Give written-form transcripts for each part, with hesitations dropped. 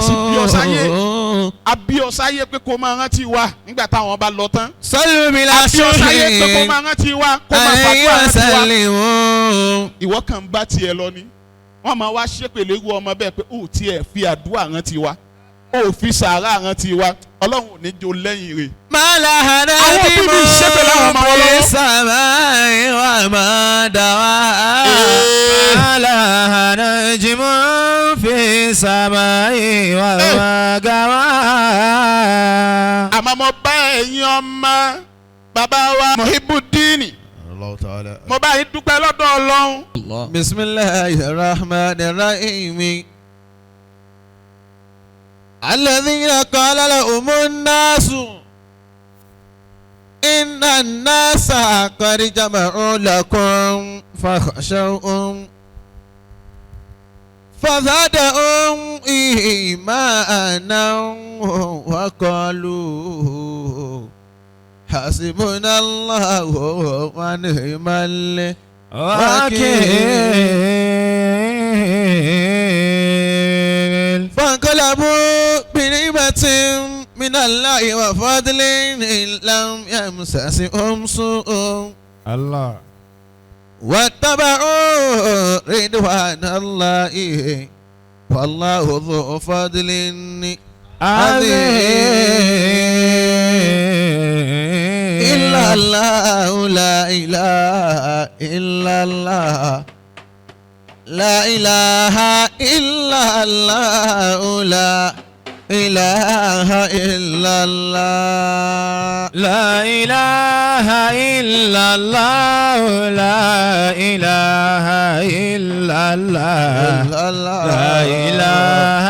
A sì bí ọ sáyé. A bí ọ sáyé pé kó máa rántí wa nígbà táwọn bá lọ tán. صلوا بلا A bí ọ sáyé pé kó شح máa rántí wa, kó máa عليه fàdúrà rántí wa. وسلموا. Ìwọ kàn ń bá tiẹ̀ lọ ni. Wọ́n máa wá ṣépèlé irú ọmọ bẹ́ẹ̀ pé ó tiẹ̀ fi àdúrà rántí wa, ó fi sàárà rántí wa. Ọlọ́run ò ní jó lẹ́yìn rẹ̀. ما لها Àwọn òbí mi ṣépè láwọn ọmọ wọn lọ́wọ́. في السماء وما دواها. ما لها نجم في السماء وما غوى. Àmọ́ mo bá ẹ̀yin ọmọ bàbá wa Muhibudini, Allah ta'ala. mo bá yín dúpẹ́ lọ́dọ̀ Ọlọ́run. بسم الله الرحمن الرحيم. الذين قال لهم الناس إن الناس قد جمعوا لكم فاخشوهم فزادهم إيمانا وقالوا حسبنا الله ونعم الوكيل. فانقلبوا بنعمة من الله وفضل لم يمسسهم سوء الله واتبعوا رضوان الله والله ذو فضل عظيم. إلا الله، لا إله إلا الله، لا إله إلا الله، لا إله إلا الله. لا إله إلا الله، لا إله إلا الله، إلا الله. لا إله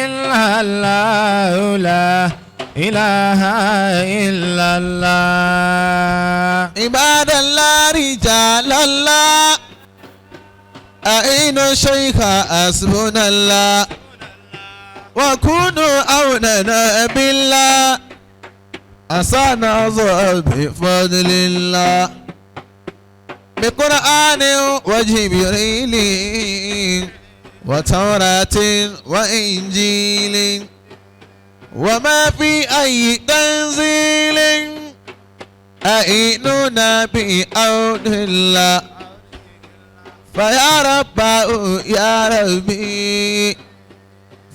إلا الله، لا إله إلا الله. عباد الله، رجال الله، أعينوا الشيخ حسبنا الله وكونوا عوننا بالله، عسى نظر بفضل الله بقرآن وجبريل وتوراة وإنجيل وما في أي تنزيل، أعينونا بعون الله، فيا رب يا ربي،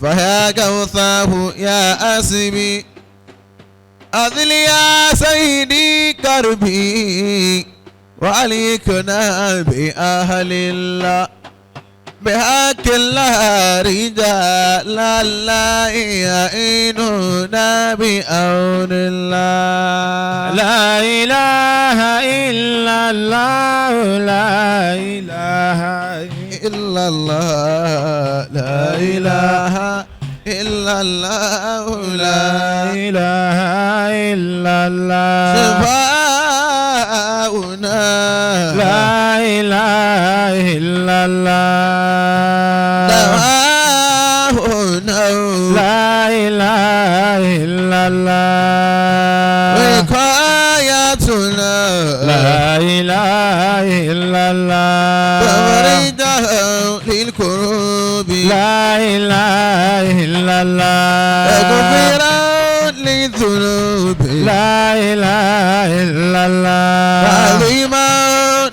فيا كوثاه يا أسبي، أذل يا سيدي كربي وعليكنا بأهل الله، بحق الله رجال الله يعيننا بعون الله. لا إله إلا الله، لا إله إلا الله، لا إله إلا الله، لا لا إله إلا الله. شفاؤنا لا إله إلا الله. دواؤنا لا إله إلا الله. وقايتنا لا إله إلا الله. تفريجا للكروب لا إله إلا الله. تغفرا للذنوب لا إله إلا الله. عظيما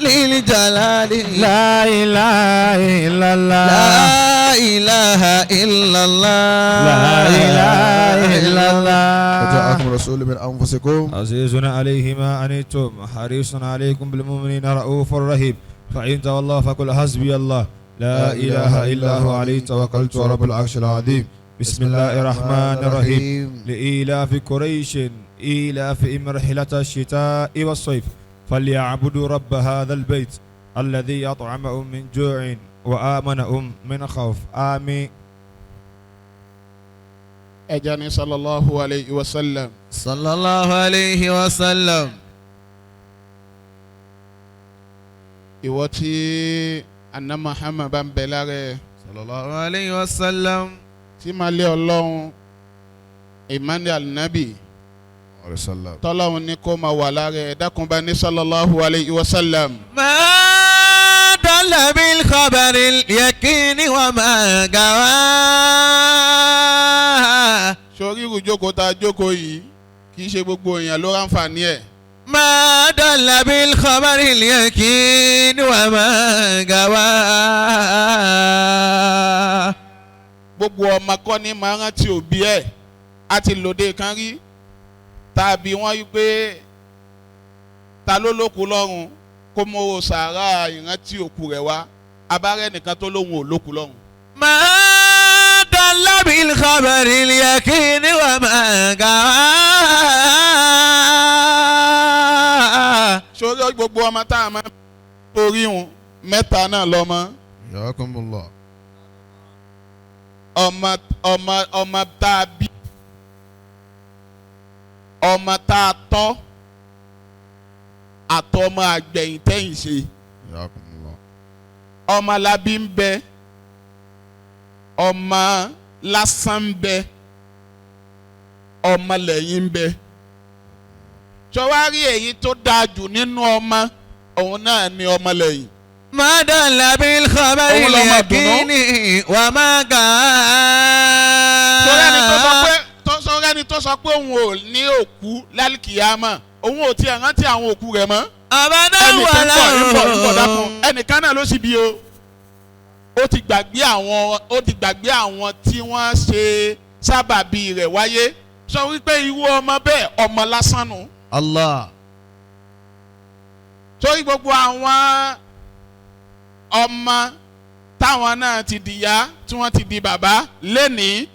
للجلال لا إله إلا الله. لا إله إلا الله. لا إله إلا الله. وجاءكم رسول من أنفسكم عزيز عليه ما عنتم حريص عليكم بالمؤمنين رؤوف رحيم، فإن تولوا فقل حسبي الله لا إله إلا هو عليه توكلت ورب العرش العظيم. بسم الله الرحمن الرحيم. لإيلاف قريش إيلافهم رحلة الشتاء والصيف فليعبدوا رب هذا البيت الذي أطعمهم من جوع وآمنهم من خوف. آمين. Ẹja ní sallallahu alayhi wa sallam. صلى الله عليه وسلم. Ìwọ tí anna Muhammad bá ń bẹ lára ẹ, صلى الله عليه وسلم. Tí máa lé Ọlọ́run, Emmanuel Nabi عليه وسلم. Tọ́lọ́run ní kó máa wà lára ẹ, dákun bá ní sallallahu alayhi wa sallam. ما دل بالخبر اليقين وما قوى. Ìjókòó tá a jókòó yìí kì í ṣe gbogbo èèyàn ló ráǹfààní ẹ̀. ما دل بالخبر اليقين وما غوى. Gbogbo ọmọ kọ́ ní máa rántí òbí ẹ̀. A ti lòde kan rí tàbí wọ́n wí pé ta ló lókun lọ́run kó mówó sàárà ìrántí òkú rẹ̀ wá, abárẹ́ nìkan tó lóun ò lókun lọ́run. ما دل بالخبر اليقين وما غوى. Sórí gbogbo ọmọ tá a máa ń torí wọn mẹ́ta náà lọ́mọ. حياكم الله. Ọmọ ọmọ ọmọ tá a bí, ọmọ tá a tọ́, àtọmọ àgbẹ̀yìntẹ́yìn ṣe. حياكم الله. Ọmọ labi ń bẹ, ọmọ lásán ń bẹ, ọmọ lẹ́yìn ń bẹ. Sọwárí èyí tó dáa jù nínú ọmọ òun náà ni ọmọ lẹ́yìn. ما دل بالخبر Òun lọmọ ìdùnnú. اليقين وما Sọ̀rọ̀ ẹni tó sọ غوى. pé tó sọ̀rọ̀ ẹni tó sọ pé òun ò ní òkú lálùkìyámà, òun ò tiẹ̀ rántí àwọn òkú rẹ̀ mọ́. أبدا. Ẹnìkan bọ̀ ń bọ̀ ń bọ̀ dákun, ولو ẹnìkan náà ló sì bí o. Ó ti gbàgbé àwọn tí wọ́n ṣe sábàbí rẹ̀ wáyé. Sọ wípé irú ọmọ bẹ́ẹ̀ ọmọ lásán nù. الله. Torí gbogbo àwọn ọmọ táwọn náà ti dìyá tí wọ́n ti di bàbá lénìí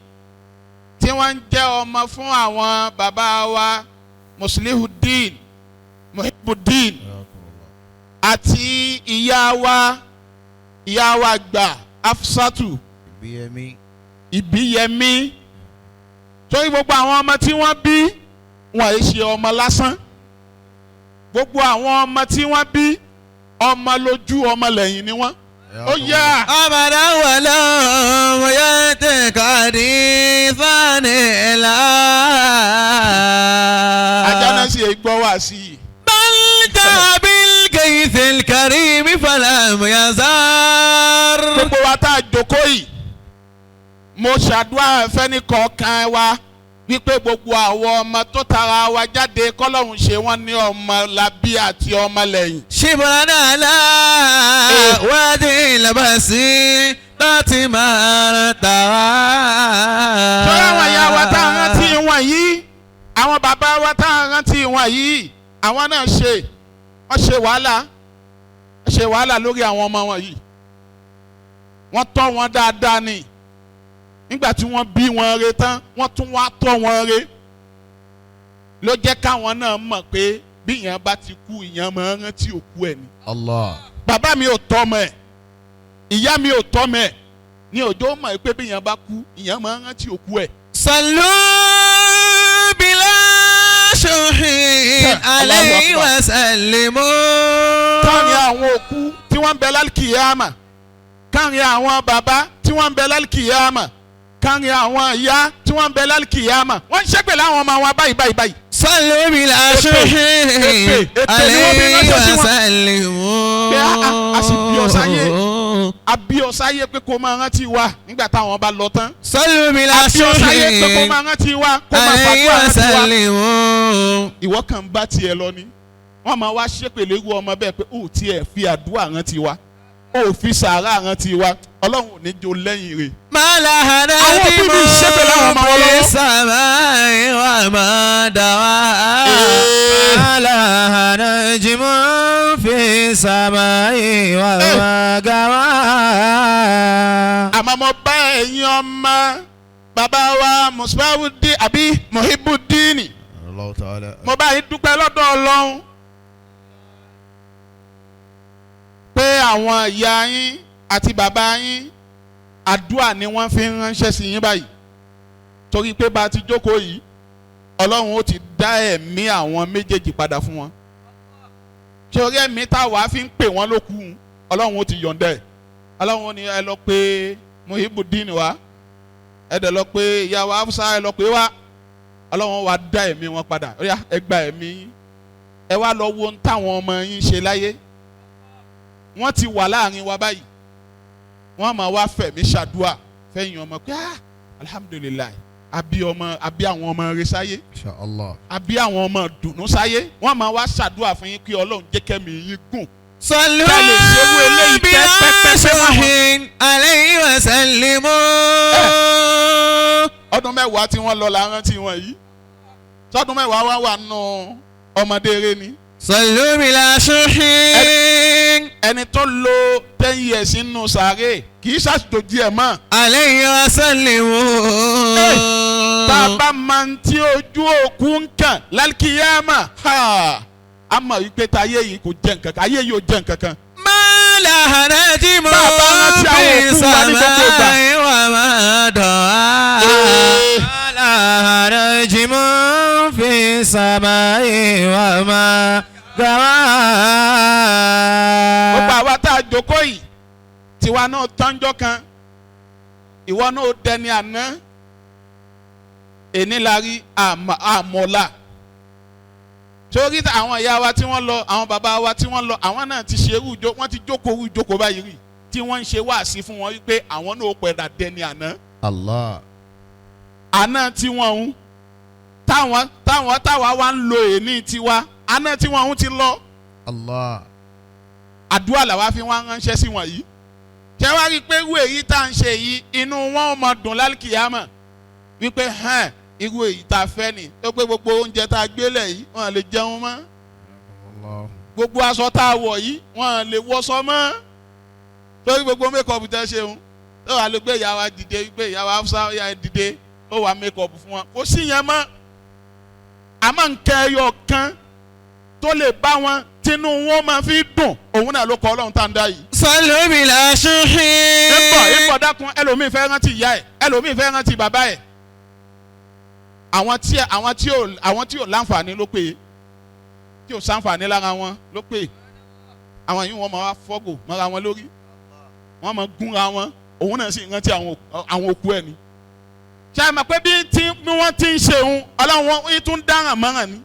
tí wọ́n ń jẹ́ ọmọ fún àwọn bàbá wa Muslihudeen Muhibudeen حياكم الله. àti ìyá wa gbà Afsatu Ìbíyẹmí. Ìbíyẹmí. Torí gbogbo àwọn ọmọ tí wọ́n bí wọn yìí ṣe ọmọ lásán. Gbogbo àwọn ọmọ tí wọ́n bí, ọmọ lójú ọmọ lẹ́yìn ni wọ́n ó yá. أبدا ولو يأتك حديثان لا. Ajá náà sì gbọ́ wá sí i. بل جاء بالكيس الكريم فلم يزار. Gbogbo wa tá a jókòó yìí, mo ṣàdúrà fẹ́ni kọ̀ọ̀kan wa wípé gbogbo àwọn ọmọ tó tara wa jáde, kọ́lọ́hún ṣe wọ́n ní ọmọ labí àti ọmọ lẹ́yìn. شبرا على وادي البسيطة ما ارتوى. Sọ́yà àwọn ìyá wa tá a rántí wọn yìí, àwọn bàbá wa tá a rántí wọn yìí, àwọn náà ṣe wọ́n ṣe wàhálà, wọ́n ṣe wàhálà lórí àwọn ọmọ wọn yìí. Wọ́n tọ́ wọn dáadáa ni. Nígbà tí wọ́n bí wọn re tán, wọ́n tún wá tọ́ wọn re, ló jẹ́ káwọn náà mọ̀ pé bí ìyẹn bá ti kú, ìyẹn máa ń rántí òkú ẹ̀ ni. Allah. Bàbá mi ò tọ́ ọmọ ẹ̀, ìyá mi ò tọ́ ọmọ ẹ̀, ní òjò mọ̀ pé bí ìyẹn bá kú, ìyẹn máa ń rántí òkú ẹ̀. صلوا بلا شح عليه الله أكبر. وسلموا. Káàrin àwọn òkú tí wọ́n ń bẹ lálùkìyàmà, káàrin àwọn bàbá tí wọ́n ń bẹ lálùkìyàmà, káàrin àwọn ìyá tí wọ́n ń bẹ lálùkìyàmà, wọ́n ń ṣépè láwọn ọmọ wọn báyìí báyìí báyìí. صلوا بلا شح Èpè ni wọ́n fi عليه ránṣẹ́ sí wọn. وسلموا. Pé a sì bí ọ sáyé. A bí ọ sáyé pé kó máa rántí wa nígbà táwọn bá lọ tán. صلوا بلا A bí ọ شح sáyé pé kó máa rántí wa, kó máa عليه fàdúrà rántí wa. وسلموا. Ìwọ kàn ń bá tiẹ̀ lọ ni. Wọ́n máa wá ṣépè léwu ọmọ bẹ́ẹ̀ pé ó tiẹ̀ fi àdúrà rántí wa, ó fi sàárà rántí wa, Ọlọ́run ò ní jó lẹ́yìn rẹ̀. ما لها Àwọn òbí mi ṣépè láwọn ọmọ wọn lọ́wọ́. في السماء وما دواء. ما لها نجم في السماء وما غوى. Àmọ́ mo bá ẹ̀yin ọmọ bàbá wa Musbahudeen àbí Muhibudeen, Allah ta'ala. mo bá yín dúpẹ́ lọ́dọ̀ Ọlọ́run pé àwọn ìyá yín àti bàbá yín, àdúà ni wọ́n fi ń ránṣẹ́ sí yín báyìí, torí pé bá a ti jókòó yìí, Ọlọ́run ó ti dá ẹ̀mí àwọn méjèèjì padà fún wọn. Ṣé orí ẹ̀mí táwa fi ń pè wọ́n ló kú, Ọlọ́run ó ti yọ̀ǹda ẹ̀. Ọlọ́run ó ní ẹ lọ pé Muhibudeen wá, ẹ dẹ̀ lọ pé ìyá wa Hafsa, ẹ lọ pé wá. Ọlọ́run wa dá ẹ̀mí wọn padà. Ó yá, ẹ gba ẹ̀mí yín, ẹ wá lọ wo ohun táwọn ọmọ yín ṣe láyé. Wọ́n ti wà láàrin wa báyìí, wọ́n máa wá fẹ̀mí ṣàdúà fẹ̀yìn ọmọ pé, ah, alhamdulillahi, Àbí ọmọ, àbí àwọn ọmọ rẹ sáyé. Insha Allah. Àbí àwọn ọmọ dùnú sáyé. Wọ́n máa wá ṣàdúrà fún yín kí Ọlọ́run jẹ́ kẹ́mi yín gùn. صلوا Ká lè ṣerú eléyìí بلا pẹ́pẹ́pẹ́ fáwọn. شح عليه وسلموا. Ọdún 10 tí wọ́n lọ la rántí wọn yìí. Tọdún 10 wá wà nù ọmọdé eré ni. صلوا بلا شح. Ẹni tó lo 10 years nínú sàárè kì í ṣàjòjì ẹ̀ mọ́. عليه وسلموا. Tá a bá máa ń tí ojú òkú ń kàn lálkìyàmà, a mọ̀ wípé táyé yìí kò jẹ́ nǹkan kan, ayé yìí ò jẹ́ nǹkan kan. ما لها نجم Bá a bá rántí في àwọn òkú wa ní gbogbo ìgbà. السماء وما دعا. Ee. ما لها نجم في السماء وما دعا. Gbogbo àwa tá a jókòó yìí, tiwa náà tánjọ́ kan, ìwọ náà ó dẹni àná. Èní la rí àmọ́lá torí àwọn ìyá wa tí wọ́n lọ, àwọn bàbá wa tí wọ́n lọ, àwọn náà ti ṣe irú ìjó, wọ́n ti jókòó irú ìjókòó báyìí rí tí wọ́n ń ṣe wáàsí fún wọn wípé àwọn náà ó padà dẹni àná. Allah. Àná tí wọ́n ń táwọn táwọn táwa wá ń lo èní tiwa, àná tí wọ́n ń ti lọ. Allah. Àdúrà làwa fi wá ránṣẹ́ sí wọn yìí. Ṣé wá rí i pé irú èyí tá à ń ṣe yìí, inú wọn ò mọ dùn lálùkìyàmọ̀ wípé hàn irú èyí tá a fẹ́ ni tó pé gbogbo oúnjẹ tá a gbélé yìí wọn lè jẹun mọ́. Allah. Gbogbo aṣọ tá a wọ̀ yìí wọn lè wọṣọ mọ́, torí gbogbo mékọ̀pù tẹ́ ṣeun tó wà ló gbé ìyá wa dìde, gbé ìyá wa Hafsa ìyá ẹ dìde, ó wà mékọ̀pù fún wọn, kò sí yẹn mọ́. Àmọ́ nǹkan ẹyọ kan tó lè bá wọn tínú wọn máa fi dùn, òun náà ló kọ Ọlọ́run tá à ń dá yìí. صلوا بلا شح. Ìbọ̀ ìbọ̀ dákun, ẹlòmíì fẹ́ rántí ìyá ẹ̀, ẹlòmíì fẹ́ rántí bàbá ẹ̀. Àwọn tí ò láǹfààní ló pè é, tí ò sáǹfààní lára wọn ló pè é. Àwọn yìí wọ́n máa wá fọ́gò mọ́ra wọn lórí, wọ́n máa gúnra wọn, òun náà sì rántí àwọn òkú ẹ̀ ni. Ṣé ẹ mọ̀ pé bí wọ́n ti ń ṣe òun, Ọlọ́run wọn tún dáràn mọ́ràn ni,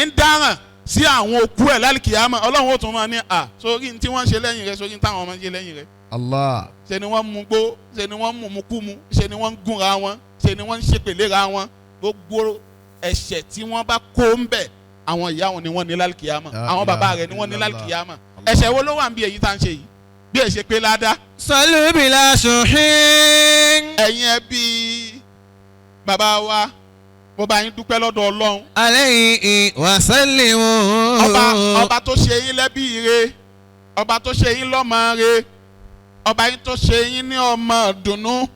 ń dáràn sí àwọn òkú ẹ̀ lálùkìyàmọ̀. Ọlọ́run ó tún máa ní à sórí ní tí wọ́n ń ṣe lẹ́yìn rẹ̀, sórí ní táwọn ọmọ ń ṣe lẹ́yìn rẹ̀. Allah. Ṣe ni wọ́n mú gbó, ṣe ni wọ́n mú mú kú mu, ṣe ni wọ́n ń gúnra wọn, ṣe ni wọ́n ń ṣépèléra wọn. Gbogbo ẹ̀ṣẹ̀ tí wọ́n bá kó ń bẹ̀, àwọn ìyá wọn ni wọ́n ní lálùkìyàmọ̀, La àwọn bàbá ilaha rẹ̀ ni wọ́n ní illallah. lálùkìyàmọ̀. Ẹ̀ṣẹ̀ wo ló wà ń bí èyí tá à ń ṣe yìí bí ẹ̀ ṣe pé ládàá? صلوا بلا شح. Ẹ̀yin ẹbí bàbá wa, mo bá yín dúpẹ́ lọ́dọ̀ Ọlọ́run. عليه وسلموا. Ọba tó ṣe yín lẹ́bí ire, ọba tó ṣe yín lọ́mọ re, ọba yín tó ṣe yín ní ọmọ dùnnú,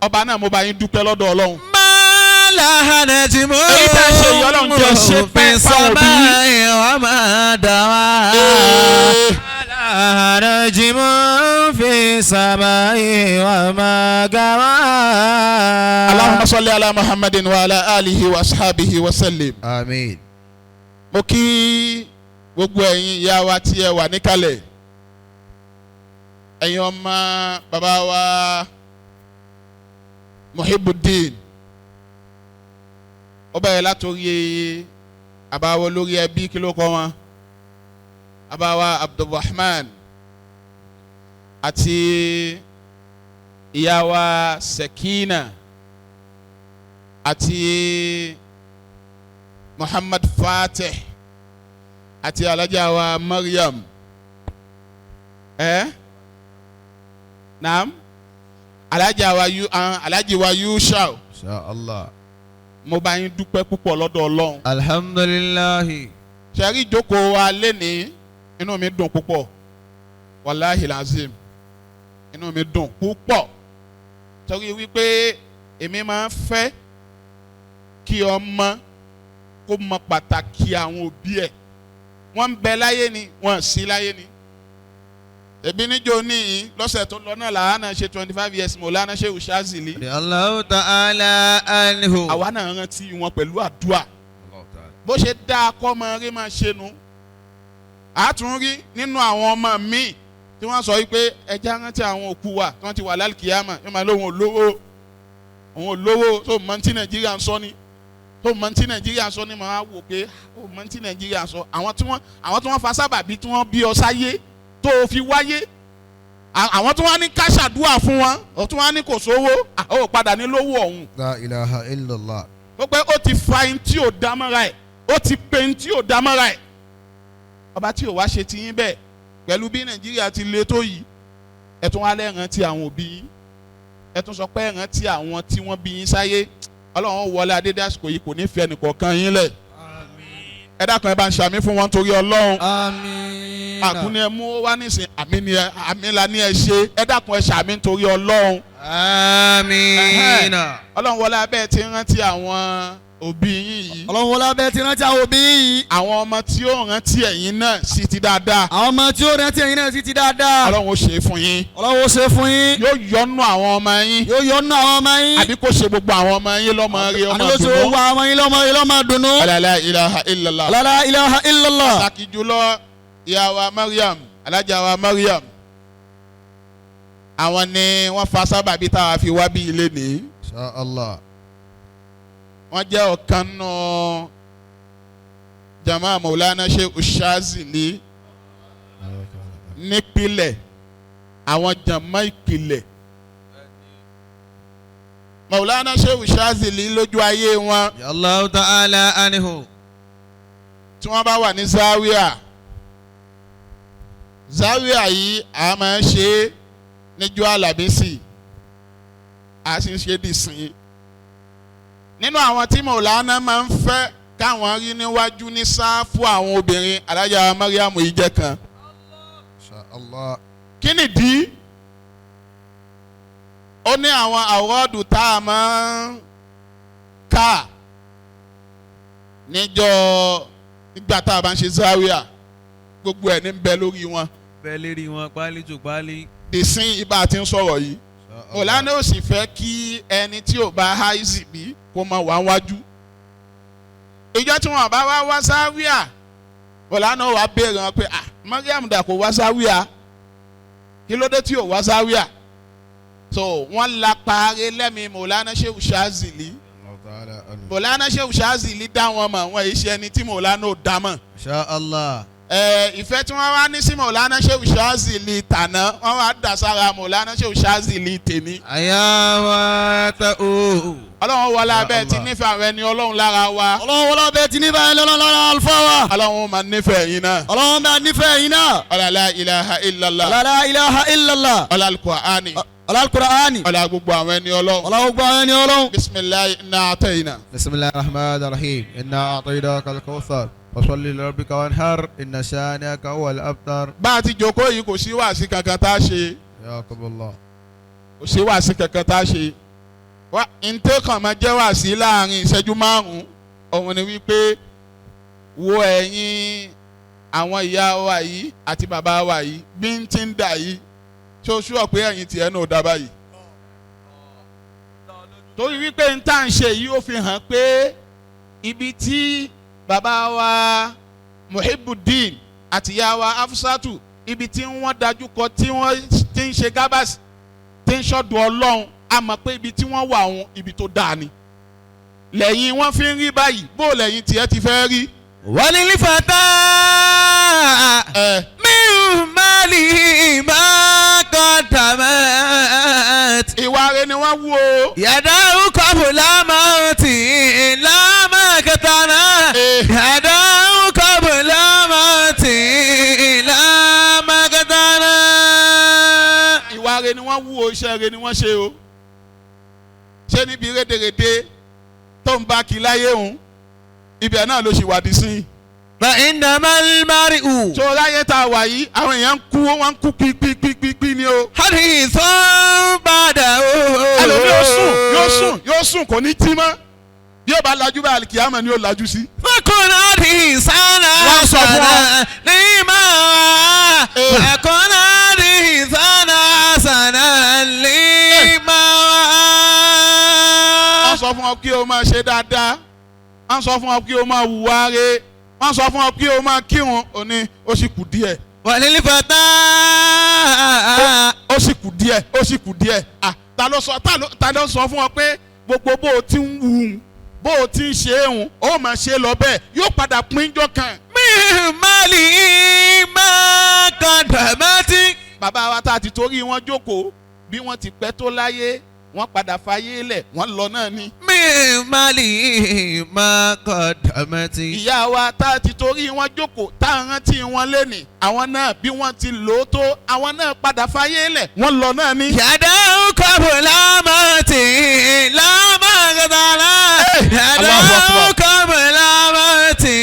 ọba náà mo bá yín dúpẹ́ lọ́dọ̀ Ọlọ́run. ما لها نجم Èyí tá a ṣe yìí, Ọlọ́run jẹ́ ṣe في pẹ́ fáwọn òbí yín. السماء وما دعا. Ee. ما لها نجم في السماء وما غوى. اللهم صل على محمد وعلى آله وأصحابه وسلم. Àmín. Mo kí gbogbo ẹ̀yin ìyá wa tí ẹ wà níkàlẹ̀, ẹ̀yin ọmọ bàbá wa Muhibuddin, ó bẹ̀rẹ̀ látòrí àbáwọ lórí ẹbí, kí ló kọ́ wọn, àbáwa Abdulrahman àti ìyá wa Sekina àti Muhammad Fatih àti alájà wa Mariam ẹ naam, alájà wa yu alájì wa Yushau. Insha Allah. Mo bá yín dúpẹ́ púpọ̀ lọ́dọ̀ Ọlọ́run. Alhamdulillahi. Ṣẹ́rí ìjókòó wa lénìí, inú mi dùn púpọ̀, wàláhì lazim, inú mi dùn púpọ̀ torí wípé èmi máa ń fẹ́ kí ọmọ kó mọ pàtàkì àwọn òbí ẹ̀. Wọ́n ń bẹ láyé ni, wọ́n sí láyé ni. Èmi níjó níyìn lọ́sẹ̀ tó lọ náà làwọn náà ṣe 25 years Mọ̀lánà Shehu Shazili. Allahu ta'ala anhu. Àwa náà rántí wọn pẹ̀lú àdúrà. Bó ṣe dáa kọ́mọ rí máa ṣe nu, àtún rí nínú àwọn ọmọ míì tí wọ́n sọ wípé ẹja rántí àwọn òkú wa tí wọ́n ti wà lálùkìyàmà, yóò máa lóun olówó, òun olówó tó mọ tí Nàìjíríà ń sọ ni, tó mọ tí Nàìjíríà ń sọ ni. Màá wò pé ó mọ tí Nàìjíríà ń sọ, àwọn tí wọ́n fa sábàbí tí wọ́n bí ọ sáyé tó o fi wáyé. Àwọn tó wá ní ká ṣàdúrà fún wọn, ó tún wá ní kò sówó, ó padà ní lówó ọ̀hún. La ilaha illallah. Ó pé ó ti fa ẹni tí ò dá mọ́ra ẹ̀, ó ti pe ẹni tí ò dá mọ́ra ẹ̀. Ọba tí ò wá ṣe tiyín bẹ́ẹ̀, pẹ̀lú bí Nàìjíríà ti le tó yìí, ẹ tún wá lẹ́rántí àwọn òbí yín, ẹ tún sọ pé ẹ rántí àwọn tí wọ́n bí yín sáyé. Ọlọ́run wọlé adédásìkò yìí, kò ní fi ẹnìkọ̀ọ̀kan yín lẹ̀. Ẹ dákun, ẹ bá ń ṣàmì fún wọn torí Ọlọ́run. Àmín. Àkúnni ẹ mú wá nísìn, àmì ni ẹ, àmì la ní ẹ ṣe. Ẹ dákun, ẹ ṣàmì nítorí Ọlọ́run. Àmín. Ọlọ́run wọlé abẹ́ ti rántí àwọn òbí yín yìí. Ọlọ́run wọlé abẹ́ ti rántí àwọn òbí yìí. Àwọn ọmọ tí ó rántí ẹ̀yin náà sí ti dáadáa. Àwọn ọmọ tí ó rántí ẹ̀yin náà sí ti dáadáa. Ọlọ́run ó ṣe é fún yín. Ọlọ́run ó ṣe fún yín. Yóò yọ́nú àwọn ọmọ yín. Yóò yọ́nú àwọn ọmọ yín. Àbí kó ṣe gbogbo àwọn ọmọ yín lọ́mọ rí, ọmọ Àní ló ṣe dùnú. gbogbo àwọn ọmọ yín lọ́mọ rí, lọ́mọ dùnú. La ilaha illallah. La ilaha illallah. Pàtàkì jùlọ, ìyá wa Mariam, alájà wa Mariam, àwọn ni wọ́n fa sábàbí táwa fi wá bí ilé nìyí. Insha Allah. Wọ́n jẹ́ ọ̀kan nù jama Maulana Sheikh Shazili nípìlẹ̀, àwọn jama ìpìlẹ̀ Maulana Sheikh Shazili lójú ayé wọn. Allahu ta'ala anhu. Tí wọ́n bá wà ní Zaria, Zaria yìí, a máa ń ṣe é níjọ́ Àlàmísì, a sì ń ṣe dìsín. Nínú àwọn tí Maulana máa ń fẹ́ káwọn rí níwájú ní sáfù àwọn obìnrin, alájà Mariam yìí jẹ́ kan. Insha Allah. Kí nìdí? Ó ní àwọn àwọ́dù tá a máa ń kà níjọ́ nígbà tá a bá ń ṣe Zaria, gbogbo ẹ̀ ní bẹ lórí wọn. Bẹ́ẹ̀ lérí wọn páálí tó páálí. Dìsín ibà tí ń sọ̀rọ̀ yìí, Mọ̀lánà ò sì fẹ́ kí ẹni tí ò bá háìsì bí kó máa wà wájú. Ìjọ tí wọn bá wá wá Zaria, Mọ̀lánà wà béèrè wọn pé, "Ah, Mariam dà, kó wá Zaria? Kí ló dé tí ò wá Zaria?" So wọ́n la parí lẹ́mìí Mọ̀lánà Shehu Shazili. Mọ̀lánà Shehu Shazili dá wọn mọ̀, wọn yìí ṣe ẹni tí Mọ̀lánà ò dá mọ̀. Insha Allah. Ìfẹ́ tí wọ́n wá ní sí Mọ̀lánà Shehu Shazili tàná, wọ́n wá dà sára Mọ̀lánà Shehu Shazili tèmi. Àyàwó ta o. Ọlọ́run wọlé abẹ́ ti Allah. nífẹ̀ẹ́ àwọn ẹni Ọlọ́run lára wa. Ọlọ́run wọlé abẹ́ ti nífẹ̀ẹ́ lọ́nà lára àlùfáà wa. Ọlọ́run máa nífẹ̀ẹ́ yín náà. Ọlọ́run bá nífẹ̀ẹ́ yín náà. Ọlá la ilaha illallah. La ilaha illallah. Ọlá al-Qur'ani. Ọlá al-Qur'ani. Ọlá gbogbo àwọn ẹni Ọlọ́run. Ọlá gbogbo àwọn ẹni Ọlọ́run. Bisimilayi inna atayina. بسم الله الرحمن الرحيم، إنا أعطيناك الكوثر، فصل لربك وانحر، إن شانئك هو الأبتر. Bá a ti jókòó yìí, kò sí wàásì kankan tá a ṣe. حياكم الله. Kò sí wàásì kankan tá a ṣe. Wá ntẹ́ kàn máa jẹ́ wàásì láàrin ìṣẹ́jú 5, òun ni wípé wo ẹ̀yin àwọn ìyá wa yìí àti bàbá wa yìí bí ń ti ń dà yìí, tí o ṣúọ̀ pé ẹ̀yin tiẹ̀ náà dá báyìí, torí wípé n tá à ń ṣe yìí, ó fi hàn pé ibi tí bàbá wa Muhibbudeen àti ìyá wa Afusatu, ibi tí wọ́n dájú kọ, tí wọ́n ti ń ṣe gábàsì, tí ń ṣọ́dọ̀ Ọlọ́run, a mọ̀ pé ibi tí wọ́n wà òun, ibi tó dáa ni lẹ́yìn wọ́n fi ń rí báyìí. Bó lẹ́yìn tiẹ̀ ti fẹ́ rí? Walil fata. Ẹ من ماله ما قدمت. Ìwà rẹ̀ ni wọ́n wú o. يداه قبل موته لا ما كتنا. يداه قبل موته لا ما كتنا. Ìwà rẹ̀ ni wọ́n wú o, iṣẹ́ rẹ̀ ni wọ́n ṣe o. Ṣé níbi rédèrèdè tó ń bá kí láyé òun, ibẹ̀ náà ló ṣì wádìí sí i? فإنما المرء Tó láyé tá a wà yìí, àwọn èèyàn ń kú, wọ́n ń kú pípípípí ni o. حديث بعده. Ẹlòmíì yóò sùn, yóò sùn, yóò sùn, kò ní jí mọ́. Bí ó bá lajú bá, àlìkìyámà ni ó lajú sí. فكن حديثا Wọ́n sọ fún ọ. حسنا لما فكن حديثا حسنا لما Wọ́n sọ fún ọ kí o máa ṣe dáadáa, wọ́n sọ fún ọ kí o máa hùwà re, wọ́n sọ fún ọ kí o máa kírun, ó ní ó sì kù díẹ̀. وللفتى Ó sì kù díẹ̀, ó sì kù díẹ̀. Ah, ta ló sọ fún ọ pé gbogbo bó o ti ń wù ú, bó o ti ń ṣe é hùn, ó máa ṣe lọ bẹ́ẹ̀, yóò padà pín jọ kan? من ماله ما قدمت. Bàbá wa tá a ti torí wọn jókòó bí wọ́n ti pẹ́ tó láyé wọ́n padà fayé lẹ̀ wọ́n lọ náà ni. Mi mali ma qadamati. Ìyá wa tá a ti torí wọn jókòó tá a rántí wọn lénìí àwọn náà bí wọ́n ti lò ó tó àwọn náà padà fayé lẹ̀ wọ́n lọ náà ni. Yàdá kọ́bù lámàtì lámàgàdàlà. Yàdá Allahu Akbar. kọ́bù lámàtì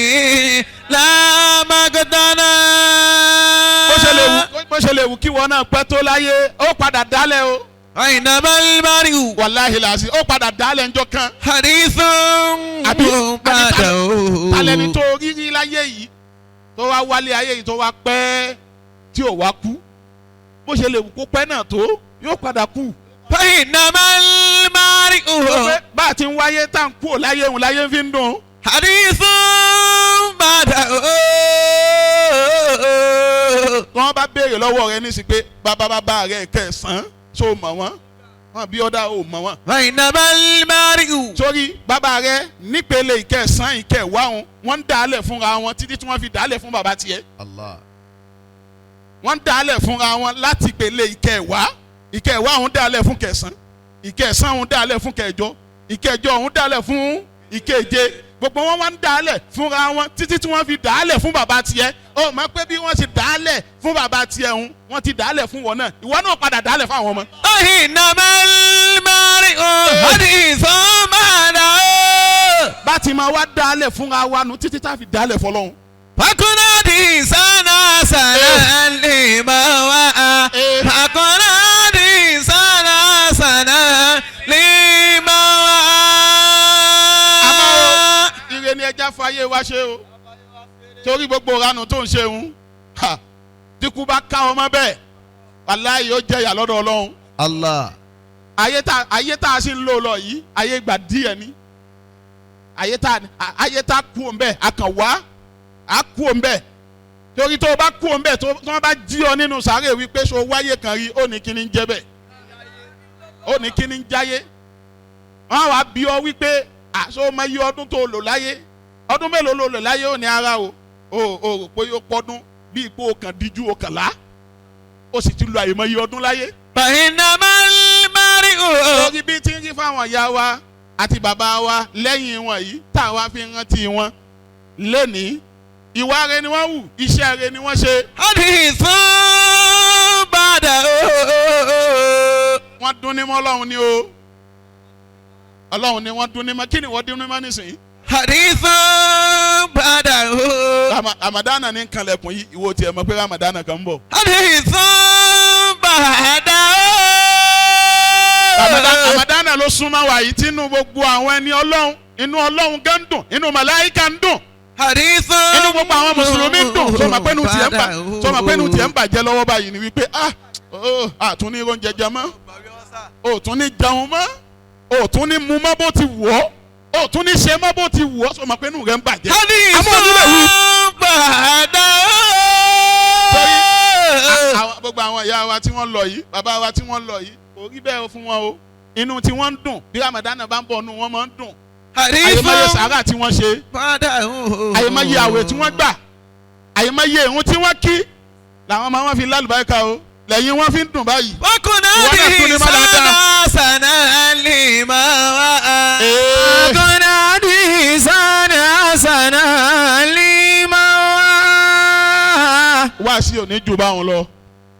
lámàgàdàlà. Bó ṣe lè wù kí wọn náà pẹ́ tó láyé ó padà dálẹ̀ o. Àyìnbá mariu. Wàláhì làásì ó padà dálẹ̀ ńjọ́ kan. Hadithun Àbí ba'dahu. Talẹ́ni tó rírí láyé yìí tó wá wálé ayé yìí tó wá pẹ́ tí ò wá kú bó ṣe lè wù kó pẹ́ náà tó yóò padà kú. Fa'innamal mari'u. Ó pé bá a ti ń wáyé tá à ń kú ò láyé òun láyé fi ń dùn. Hadithun ba'dahu. Tí wọ́n bá béèrè lọ́wọ́ rẹ nísì pé bàbá bàbá rẹ kẹsàn-án ṣó mọ̀ wọ́n wọ́n bí ọ̀dà ò mọ̀ wọ́n. Fa'innamal mari'u. Sórí bàbá rẹ nípele ìkẹsàn-án ìkẹwàá òun wọ́n ń dàálẹ̀ fúnra wọn títí tí wọ́n fi dàálẹ̀ fún bàbá tiẹ̀. Allah. Wọ́n ń dàálẹ̀ fúnra wọn láti ìpele ìkẹwàá ìkẹwàá òun dàálẹ̀ fún kẹsàn-án ìkẹsàn-án òun dàálẹ̀ fún kẹjọ ìkẹjọ òun dàálẹ̀ fún ìkeje gbogbo wọn wá ń dàálẹ̀ fúnra wọn títí tí wọ́n fi dàálẹ̀ fún bàbá tiẹ̀. Ó mọ̀ pé bí wọ́n ṣe dàálẹ̀ fún bàbá tiẹ̀ ń wọ́n ti dàálẹ̀ fún wọn náà ìwọ náà padà dàálẹ̀ fún àwọn ọmọ. Fa'innamal mari'u. Hadithun ba'dahu. Bá ti máa wá dàálẹ̀ fúnra wa nù títí tá a fi dàálẹ̀ fọlọ́hún. Fakuna di sana sana lima wa. Fakuna di sana sana lima wa. Àmọ́ o, ire ni ẹja fàyè wa ṣe o torí gbogbo ìranù tó ń ṣe ń dínkù bá ká ọmọ bẹ́ẹ̀ wàláhì ó jẹ̀yà lọ́dọ̀ Ọlọ́run. Allah. Ayé tá a sì ń lò lọ yìí ayé gbà díẹ̀ ni ayé tá a kú òun bẹ́ẹ̀ a kàn wá a kú òun bẹ́ẹ̀ torí tó o bá kú òun bẹ́ẹ̀ tó wọ́n bá jí ọ nínú sàárè wípé so wáyé kan rí ó ní kíní ń jẹ́ bẹ́ẹ̀ ó ní kíní ń jáyé wọ́n wá bí ọ wípé àṣọ ọmọ iye ọdún tó lò láyé ọdún mélòó ló lò láyé ó ní ara o ò rò pé ó pọ́dún bí ipò ọkàn díjú ọkànlá ó sì ti lo àìmọye ọdún láyé. Fa'innamal mari'u. Lórí bí tí ń rí fáwọn ìyá wa àti bàbá wa lẹ́yìn wọn yìí tá a wá fi rántí wọn lónìí ìwà rẹ ni wọ́n hù iṣẹ́ rẹ ni wọ́n ṣe. Hadithun ba'dahu. Wọ́n dún ní mọ́ Ọlọ́run ni o Ọlọ́run ni wọ́n dún ní mọ́ kí ni wọ́n dún ní mọ́ nísìnyí. Hadithun ba'dahu. Ramadana ní kanlẹ̀kùn yìí ìwọ tiẹ̀ mọ̀ pé Ramadana kan ń bọ̀. Hadithun ba'dahu. Ramadana ló súnmọ́ wa yìí tínú gbogbo àwọn ẹni Ọlọ́run inú Ọlọ́run gan dùn inú màláíkà ń dùn Hadithun inú gbogbo àwọn mùsùlùmí ń dùn sọ ma pé inú tiẹ̀ ń bàjẹ́ lọ́wọ́ báyìí ni wípé àtún ní oúnjẹ jẹ mọ́ òtún ní jẹun mọ́ òtún ní mu mọ́ bó ti wù ọ́ òtún ní ṣe mọ́ bó ti wù ọ́ sọ ma pé inú rẹ̀ ń bàjẹ́. Àmọ́ òní lè wí. Hadithun ba'dahu. Gbogbo àwọn ìyá wa tí wọ́n lọ yìí bàbá wa tí wọ́n lọ yìí kò rí bẹ́ẹ̀ fún wọn o inú tí wọ́n ń dùn bí Ramadan bá ń bọ̀ inú wọn máa ń dùn. Àyèmáyé sàárà tí wọ́n ṣe àyèmáyé àwẹ̀ tí wọ́n gbà àyèmáyé ìrun tí wọ́n kí làwọn máa wọ́n fi lálùbáríkà o lẹ́yìn wọ́n fi ń dùn báyìí. Wakuna di sana sana lima wa. Wakuna di sana sana lima wa. Wá sí òní ju báwọn lọ.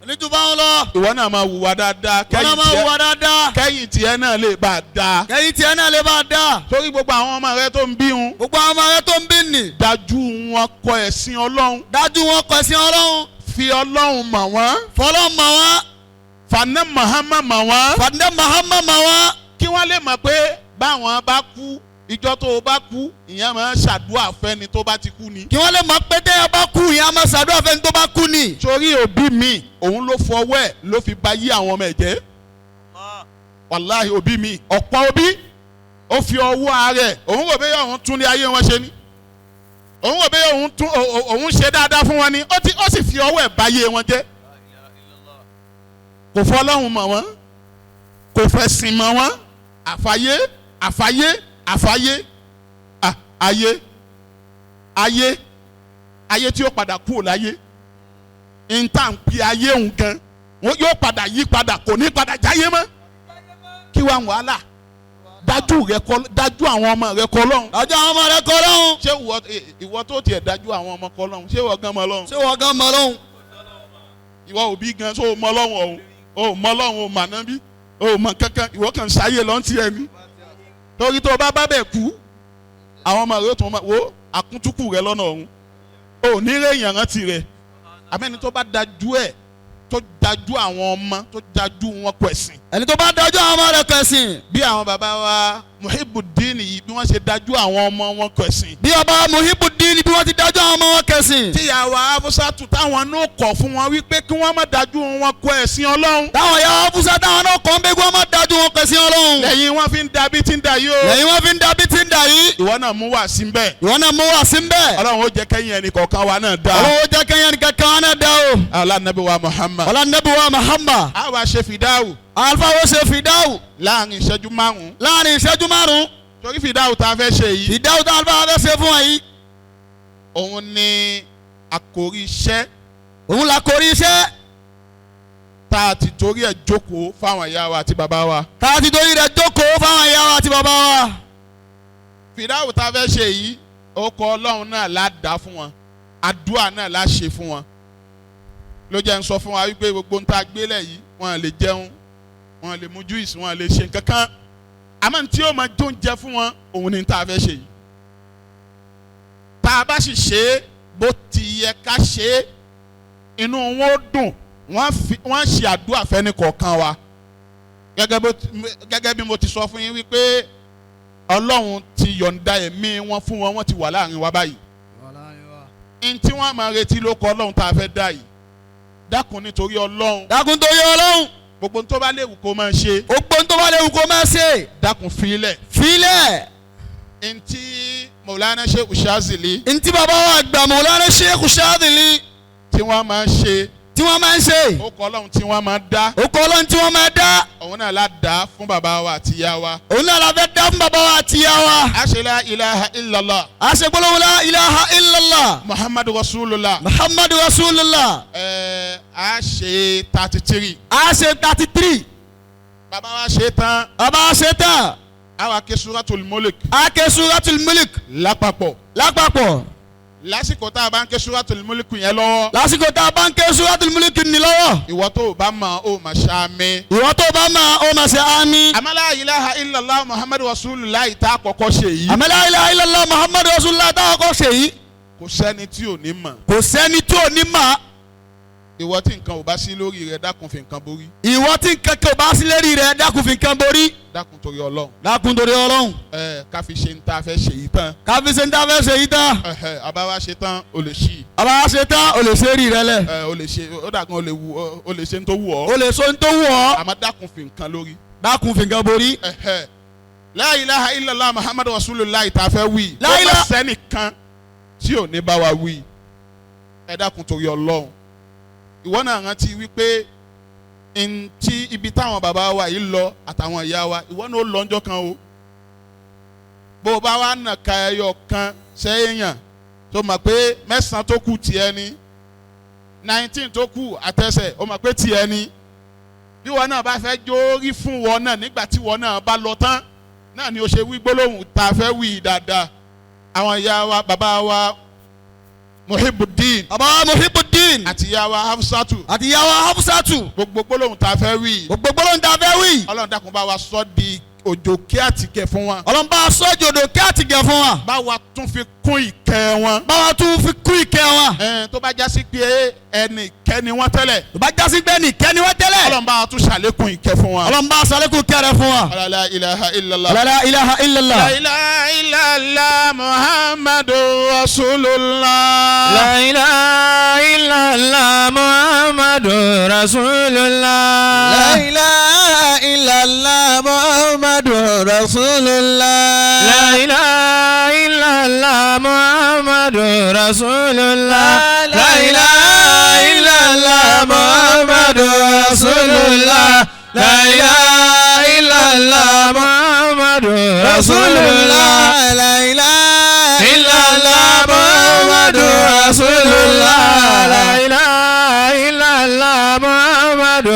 Oníjú báwọn lọ. Ìwọ náà máa hùwà dáadáa. Ìwọ náà máa hùwà dáadáa. Kẹ́yìn tiẹ̀ náà lè bá a dáa. Kẹ́yìn tiẹ̀ náà lè bá a dáa. Torí gbogbo àwọn ọmọ rẹ tó ń bí wọn. Gbogbo àwọn ọmọ rẹ tó ń bí nì. Dájú wọn kọ ẹ̀sìn Ọlọ́run. Dájú wọn kọ ẹ̀sìn Ọlọ́run. Fi Ọlọ́run mọ̀ wọ́n. Fọlọ́run mọ̀ wọ́n. Fànà Muhammad mọ̀ wọ́n. Fànà Muhammad mọ̀ wọ́n. Kí wọ́n lè mọ̀ pé báwọn bá kú ìjọ tó o bá kú ìyẹn máa ń ṣàdúrà fẹ́ni tó bá ti kú ni. Kí wọ́n lè mọ̀ pé téèyàn bá kú ìyẹn á máa ṣàdúrà fẹ́ni tó bá kú ni. Torí òbí mi òun ló fọwọ́ ẹ̀ ló fi ba yí àwọn ọmọ ẹ̀ jẹ́. Wàláhì òbí mi ọ̀pọ̀ òbí ó fi ọwọ́ ara ẹ̀ òun rò bẹ́ẹ̀ òun tún ní ayé wọn ṣe ni. Òun rò bẹ́ẹ̀ òun tún òun ṣe dáadáa fún wọn ni ó sì fi ọwọ́ ẹ̀ ba yé wọn jẹ́. Kò fọlọ́hun mọ̀ wọ́n kò fẹ̀sìn mọ̀ wọ́n àfàyé àfàyé àfàyé ayé ayé ayé tí ó padà kúrò láyé níta ń pe ayé òun gan Wọn yóò padà yí padà, kò ní padà jáyé mọ́. Kí wàá wàhálà? Dájú rẹ kọ, dájú àwọn ọmọ rẹ kọ lọ́hùn. Dájú àwọn ọmọ rẹ kọ lọ́hùn. Ṣé ìwọ tó tiẹ̀ dájú àwọn ọmọ kọ lọ́hùn, ṣé ìwọ gan mọ lọ́hùn? Ṣé wọ́n gan mọ lọ́hùn? Ìwọ òbí gan, ṣó o mọ lọ́hùn ọ̀hún? O mọ lọ́hùn, o mà náà bí o mọ kankan, ìwọ kàn ṣayé lọ́n ti ẹni. Torí tó o bá bá bẹ̀ kú, àwọn ọmọ rẹ ó tún wo àkúntúkù rẹ lọ́nà ọ̀hún. O ní rẹ̀ yàn rántí rẹ. Àmẹ́ni tó bá dájú ẹ̀, tó dájú àwọn ọmọ, tó dájú wọn kẹ̀sìn. Ẹni tó bá dájú àwọn ọmọ rẹ kẹ̀sìn. Bí àwọn bàbá wa Muhibudeen yìí bí wọ́n ṣe dájú àwọn ọmọ wọn kẹ̀sìn. Bí ọba Muhibudeen bí wọ́n ti dájú àwọn ọmọ wọn kẹ̀sìn. Tíyàwó Afusatu táwọn náà kọ̀ fún wọn wípé kí wọ́n má dájú wọn kọ ẹ̀sìn Ọlọ́run. Táwọn yàrá Afusa táwọn náà kọ́ ń bẹ́ kí wọ́n má dájú wọn kẹ̀sìn Ọlọ́run. Lẹ́yìn wọn fi ń da bí tí ń da yìí o. Lẹ́yìn wọn fi ń da bí tí ń da yìí. Ìwọ náà mú wá sí bẹ́ẹ̀. Ìwọ náà mú wá sí bẹ́ẹ̀. Ọlọ́run ó jẹ́ kẹ́yìn ẹnì kọ̀ọ̀kan wa náà dá. Ọlọ́run ó jẹ́ kẹ́yìn ẹnì kọ̀ọ̀kan wa náà dá o. Ọlá nàbí wa Muhammad. Ọlá nàbí wa Muhammad. A wá ṣe fìdáwù. Alfa wo ṣe fìdáwù. Láàrin ìṣẹ́jú márùn-ún. Láàrin ìṣẹ́jú márùn-ún. Torí fìdáwù tá a fẹ́ ṣe yìí. Fìdáwù tá a fẹ́ ṣe fún wa yìí. Òun ni àkórí iṣẹ́. Òun la kórí iṣẹ́. Tá a ti torí ẹ̀ jókòó fáwọn ìyá wa àti bàbá wa. Tá a ti torí rẹ̀ jókòó fáwọn ìyá wa àti bàbá wa. Fìdáwù tá a fẹ́ ṣe yìí, orúkọ Ọlọ́run náà la dá fún wọn, àdúrà náà la ṣe fún wọn. Ló jẹ́ ń sọ fún wa wípé gbogbo ń tá a gbélé yìí, wọ́n lè jẹun, wọ́n lè mu juice, wọ́n lè ṣe nǹkan kan. Àmọ́ tí yóò máa jó ń jẹ fún wọn, òun ni tá a fẹ́ ṣe yìí. Tá a bá sì ṣe é bó ti yẹ ká ṣe é, inú wọn ó dùn, wọ́n ṣe àdúrà fẹ́ni kọ̀ọ̀kan wa. Gẹ́gẹ́ bí mo ti sọ fún yín wípé Ọlọ́run ti yọ̀ǹda ẹ̀mí wọn fún wọn, wọ́n ti wà láàrin wa báyìí. N tí wọ́n máa retí ló kọ Ọlọ́run tá a fẹ́ dá yìí. Dákun nítorí Ọlọ́run. Dákun torí Ọlọ́run. Gbogbo tó bá léwu kó máa ṣe. Gbogbo tó bá léwu kó máa ṣe. Dákun filẹ̀. Filẹ̀. N tí Mọ̀lánà Sheikh Shazili. N tí bàbá wa àgbà Mọ̀lánà Sheikh Shazili. Tí wọ́n máa ń ṣe. Tí wọ́n máa ń ṣe. Ó kọ Ọlọ́run tí wọ́n máa dá. Ó kọ Ọlọ́run tí wọ́n máa dá. Òun náà la dá fún bàbá wa àti ìyá wa. Òun náà la fẹ́ dá fún bàbá wa àti ìyá wa. A ṣe la ilaha illallah. A ṣe gbólóhùn la ilaha illallah. Muhammadu Rasulullah. Muhammadu Rasulullah. A ṣe 33. A ṣe 33. Bàbá wa ṣe tán. Bàbá wa ṣe tán. A wá ké Suratul Mulk. A ké Suratul Mulk. Lápapọ̀. Lápapọ̀. Lásìkò tá a bá ń ké Suratul Mulk yẹn lọ́wọ́. Lásìkò tá a bá ń ké Suratul Mulk ní lọ́wọ́. Ìwọ tó o bá mọ̀ o máa ṣe àmín. Ìwọ tó o bá mọ̀ o máa ṣe àmín. Àmọ́ la ilaha illallah Muhammadu Rasulullah tá a kọ́kọ́ ṣe yìí. Àmọ́ la ilaha illallah Muhammadu Rasulullah tá a kọ́kọ́ ṣe yìí. Kò sẹ́ni tí ò ní mọ̀. Kò sẹ́ni tí ò ní mọ̀. Ìwọ tí nǹkan ò bá sí lórí rẹ, dákun fi nǹkan borí. Ìwọ tí nǹkan kan ò bá sí lérí rẹ, dákun fi nǹkan borí. Dákun torí Ọlọ́run. Dákun torí Ọlọ́run. Ká fi ṣe ń ta fẹ́ ṣe yìí tán. Ká fi ṣe ń ta fẹ́ ṣe yìí tán. Àbá wa ṣe tán, o lè ṣí. Àbá wa ṣe tán, o lè ṣe rí rẹ lẹ. O lè ṣe, ó dàgbọ́n o lè wù, o lè ṣe ń tó wù ọ́. O lè ṣe ń tó wù ọ́. Àmọ́ dákun fi nǹkan lórí. Dákun fi nǹkan borí. La ilaha illallah Muhammadu Rasulullah tá a fẹ́ wí. Ó má sẹ́nìkan tí ò ní bá wa wí. Ẹ dákun torí Ọlọ́run. Ìwọ náà rántí wípé ntí ibi táwọn bàbá wa yìí lọ àtàwọn ìyá wa, ìwọ náà ó lọ ọjọ́ kan o. Bó o bá wà nà ka ẹyọ kan sẹ́yìn tó mọ̀ pé 9 tó kù tiẹ̀ ni, 19 tó kù àtẹsẹ̀ ó mọ̀ pé tiẹ̀ ni. Bí wọn náà bá fẹ́ jórí fún wọn náà nígbà tí wọn náà bá lọ tán náà ni o ṣe wí gbólóhùn tá a fẹ́ wí dáadáa. Àwọn ìyá wa, bàbá wa Muhibudeen. Bàbá Muhibudeen. Àti ìyá wa Hafsatu. Àti ìyá wa Hafsatu. Gbogbo gbólóhùn tá a fẹ́ wí. Gbogbo gbólóhùn tá a fẹ́ wí. Ọlọ́run dákun bá wa sọ di òjò kí àtìkẹ́ fún wa. Ọlọ́run bá wa sọ di òjò kí àtìkẹ́ fún wa. Bá wa tún fi kún ìkẹ́ wọn. Bá wa tún fi kún ìkẹ́ wọn. Tó bá jásí pé ẹnì kẹ́ni wọ́n tẹ́lẹ̀. Tó bá jásí pé ẹnì kẹ́ni wọ́n tẹ́lẹ̀. Ọlọ́run bá wa tún ṣàlékún ìkẹ́ fún wa. Ọlọ́run bá wa ṣàlékún ìkẹ́ rẹ̀ fún wa. La ilaha illallah. La ilaha illallah. La ilaha illallah Muhammadu Rasulullah. La ilaha illallah Muhammadu Rasulullah. La ilaha illallah Muhammadu Rasulullah. La ilaha illallah Muhammadu Rasulullah. La ilaha illallah Muhammadu Rasulullah. La ilaha illallah Muhammadu Rasulullah. La ilaha illallah Muhammadu Rasulullah. La ilaha illallah Muhammadu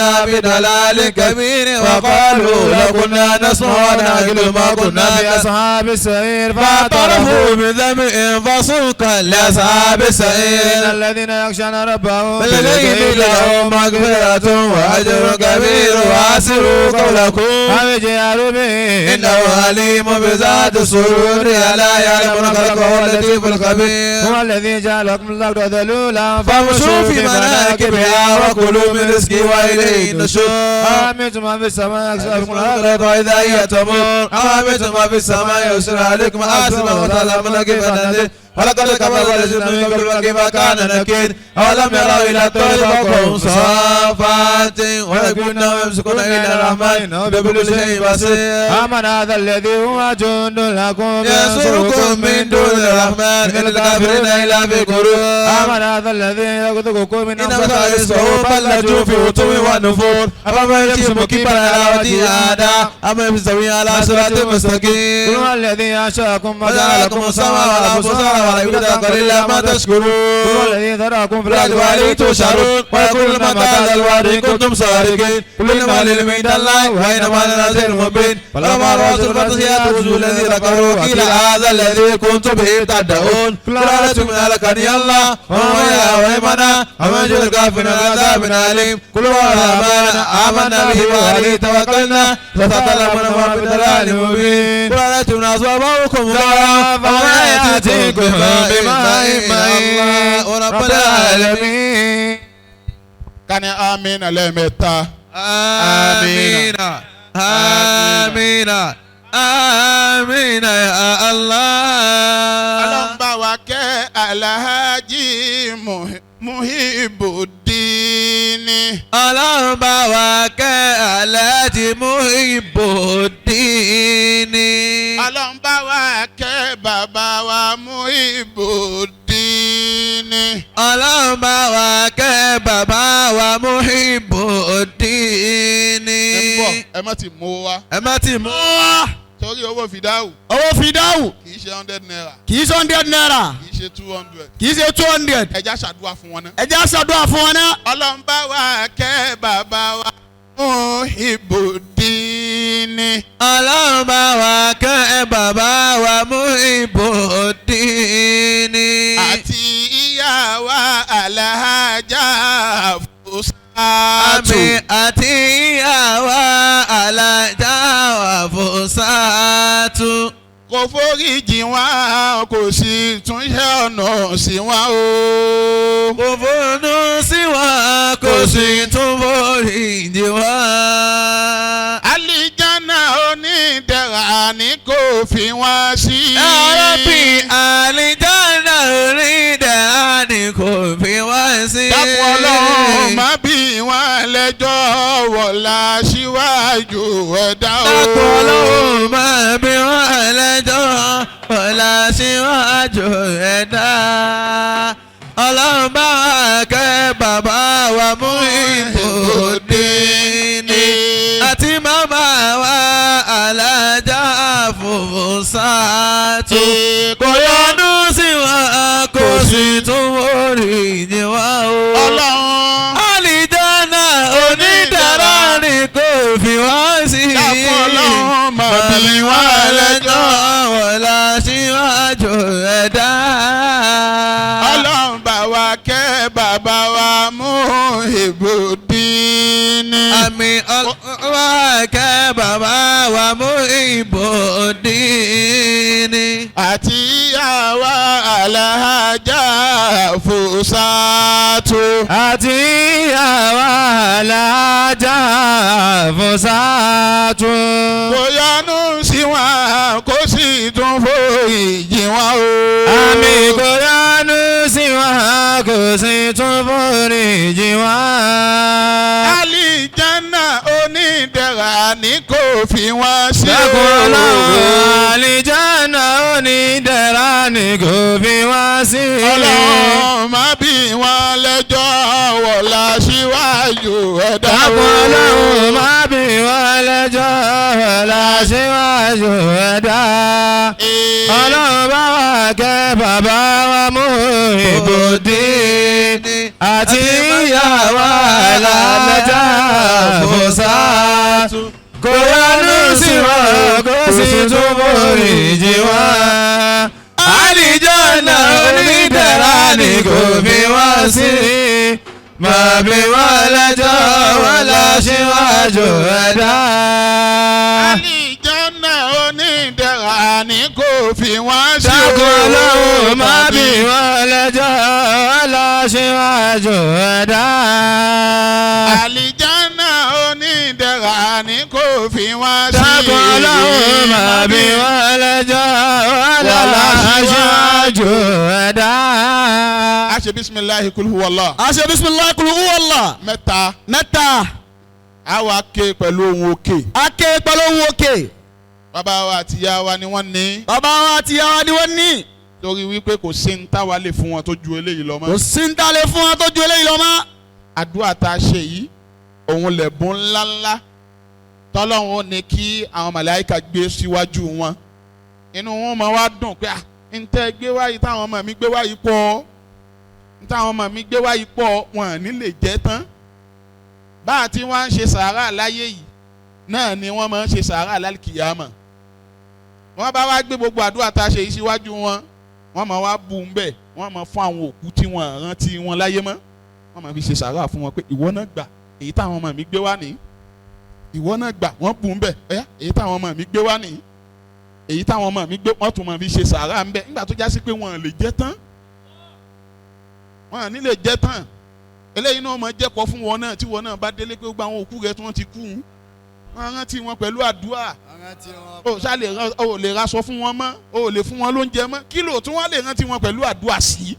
إلا في ضلال كبير وقالوا لو كنا نسمع ونعقل ما كنا في أصحاب السعير فاعترفوا بذنبهم فسوقا لأصحاب السعير الذين يخشون ربهم بالغيب لهم مغفرة وأجر كبير وأسروا قولكم أو اجهروا به إنه عليم بذات الصدور ألا يعلم من خلق وهو اللطيف الخبير هو الذي جعل لكم الأرض ذلولا فامشوا في مناكبها وكلوا من رزقه وإليه النشور آمنتم من في السماء أكثركم الأرض وإذا هي تمور آمنتم من في السماء يرسل عليكم حاصبا وتعلمون كيف نذير ولقد كفر الذين من قبلهم كيف كان نكير أولم يروا إلى الطير فوقهم صافات ويكون يمسكون إلى الرحمن بكل شيء بصير آمن هذا الذي هو جند لكم ينصركم من دون الرحمن إن الكافرين إلا في غرور آمن هذا الذي يرزقكم من إنما رزقه بل لجوا في عتو ونفور أفمن يمشي مكبا على وجهه أهدى أمن يمشي على صراط مستقيم هو الذي أنشأكم وجعل لكم السمع والأبصار والأفئدة قليلا ما تشكرون هو الذي ذراكم في الأرض وإليه تحشرون ويقول متى هذا الوعد إن كنتم صادقين قل إنما العلم عند الله وإنما أنا نذير مبين فلما رأوا الفتيات وجوه الذين كفروا قيل هذا الذي كنتم به تدعون قل أرأيتم إن أهلكني الله ومن وإيمانا ومن يجد الكافرين عذاب أليم قل آمنا به وعليه توكلنا فستعلمون ما في ضلال مبين قل أرأيتم إن أصابكم غارا فما يأتيكم بماء معين ورب العالمين. Kani àmín lẹ́ẹ̀mẹ́ta. آمين آمين آمين يا الله. Ọlọ́run bá wa kẹ́ Alhaji Muhibudini. Ọlọ́run bá wa kẹ́ Alhaji Muhibudini. Ọlọ́run bá wa kẹ́ bàbá wa Muhibudini. Ọlọ́run bá wa kẹ́ bàbá wa Muhibudini. Ẹ ń bọ̀, ẹ má ti mú wa. Ẹ má ti mú wa. Torí owó fìdáwù Owó fìdáwù kì í ṣe 100 naira kì í ṣe 100 naira kì í ṣe 200. kì í ṣe 200. Ẹ já ṣàdúrà fún wọn náà. Ẹ jẹ́ ṣàdúrà fún wọn náà. Ọlọ́run bá wa kẹ́ bàbá wa Muhibudini. Ọlọ́run bá wa kẹ́ bàbá wa Muhibudini. Àti ìyá wa Alhaja Fusatu. Àmín àti ìyá wa Alhaja Fusatu. Kò foríjì wọn kò sì túnṣe ọ̀nà sí wọn o. Kò fònú sí wọn kò sì tún foríjì wọn. Àlìjáná onídẹ̀ra ni kò fi wọn sí. Rabbi àlìjáná onídẹ̀ra ni kò fi wọ́n sí. Dákun Ọlọ́run má bí wọn lẹ́jọ́ wọ̀lá síwájú ẹ̀dá o. Dákun Ọlọ́run má bí wọn lẹ́jọ́ wọ̀lá síwájú ẹ̀dá. Ọlọ́run bá wa kẹ́ bàbá wa Muhibudini àti màmá wa Alhaja Fusatu. Kò yọ́nú sí wọn kò sì tún foríjì wọn o. Ọlọ́run. Àlìjáná onídàrá ni kò fi wọ́n sí. Dákun Ọlọ́run má bí wọn lẹ́jọ́ wọ̀lá síwájú ẹ̀dá. Ọlọ́run bá wa kẹ́ bàbá wa Muhibudini. Àmín Ọlọ́run bá kẹ́ bàbá wa Muhibudini. Àti ìyá wa Alhaja Fusatu. Àti ìyá wa Alhaja Fusatu. Kò yọ́nú sí wọn kò sì tún foríjì wọn o. Àmín kò yọ́nú sí wọn kò sì tún foríjì wọn. Àlìjáná onídẹ̀ra ni kò fi wọ́n sí o. Dákun Ọlọ́run àlìjáná onídẹ̀ra ni kò fi wọ́n sí. Ọlọ́run má bí wọn lẹ́jọ́ wọ̀lá síwájú ẹ̀dá o. Dákun Ọlọ́run má bí wọn lẹ́jọ́ wọ̀lá síwájú ẹ̀dá. Ọlọ́run bá wa kẹ́ bàbá wa Muhibudini àti ìyá wa Alhaja tún forí jì wọ́n. Àlìjáná onídẹ̀ra ni kò fi wọ́n sí. Má bí wọ́n lẹ́jọ́ wọ́n lọ síwájú ẹ̀dá. Àlìjáná onídẹ̀ra ni kò fi wọ́n sí. Dákun Ọlọ́run má bí wọ́n lẹ́jọ́ wọ́n lọ síwájú ẹ̀dá. Àlìjáná onídẹ̀ra ni kò fi wọ́n sí. Dákun Ọlọ́run má bí wọ́n lẹ́jọ́ wọ́n lọ síwájú ẹ̀dá. A ṣe bisimilahi kul huwallah. A ṣe bisimilahi kul huwallah. Mẹ́ta. Mẹ́ta. A wá ké pẹ̀lú ohùn òkè. A ké pẹ̀lú ohùn òkè. Bàbá wa àti ìyá wa ni wọ́n ní. Bàbá wa àti ìyá wa ni wọ́n ní. Torí wípé kò sí ní táwa lè fún wọn tó ju eléyìí lọ mọ́. Kò sí ní táwa lè fún wọn tó ju eléyìí lọ mọ́. Àdúrà tá a ṣe yìí òun lẹ̀bùn ńláńlá tọ́lọ́run ó ní kí àwọn màláíkà gbé síwájú wọn. Inú wọn máa wá dùn pé ntẹ́ gbé wáyé táwọn ọmọ mi gbé wáyé pọ̀, táwọn ọmọ mi gbé wáyé pọ̀, wọn ò ní lè jẹ́ tán. Bá a ti wá ń ṣe sàárà láyé yìí náà ni wọ́n máa ń ṣe sàárà lálùkìyámà. Wọ́n bá wá gbé gbogbo àdúrà tá a ṣe yìí síwájú wọn, wọ́n máa wá bù ń bẹ̀, wọ́n máa fún àwọn òkú tí wọ́n rántí wọn láyé mọ́, wọ́n máa fi ṣe sàárà fún wọn pé ìwọ náà gbà èyí táwọn ọmọ mi gbé wá ní, ìwọ náà gbà, wọ́n bù ń bẹ̀, ẹ̀yà èyí táwọn ọmọ mi gbé wá ní, èyí táwọn ọmọ mi gbé, wọ́n tún máa fi ṣe sàárà ń bẹ̀. Nígbà tó já sí pé wọ́n lè jẹ́ tán, wọ́n ní lè jẹ́ tán. Eléyìí náà máa jẹ́kọ̀ọ́ fún wọn náà tí wọn náà bá délé pé gbogbo àwọn òkú rẹ̀ tí wọ́n ti kú, wọ́n rántí wọn pẹ̀lú àdúrà. O ṣá lè o lè raṣọ fún wọn mọ́, o lè fún wọn lóúnjẹ mọ́, kí ló tún wọ́n lè rántí wọn pẹ̀lú àdúrà sí.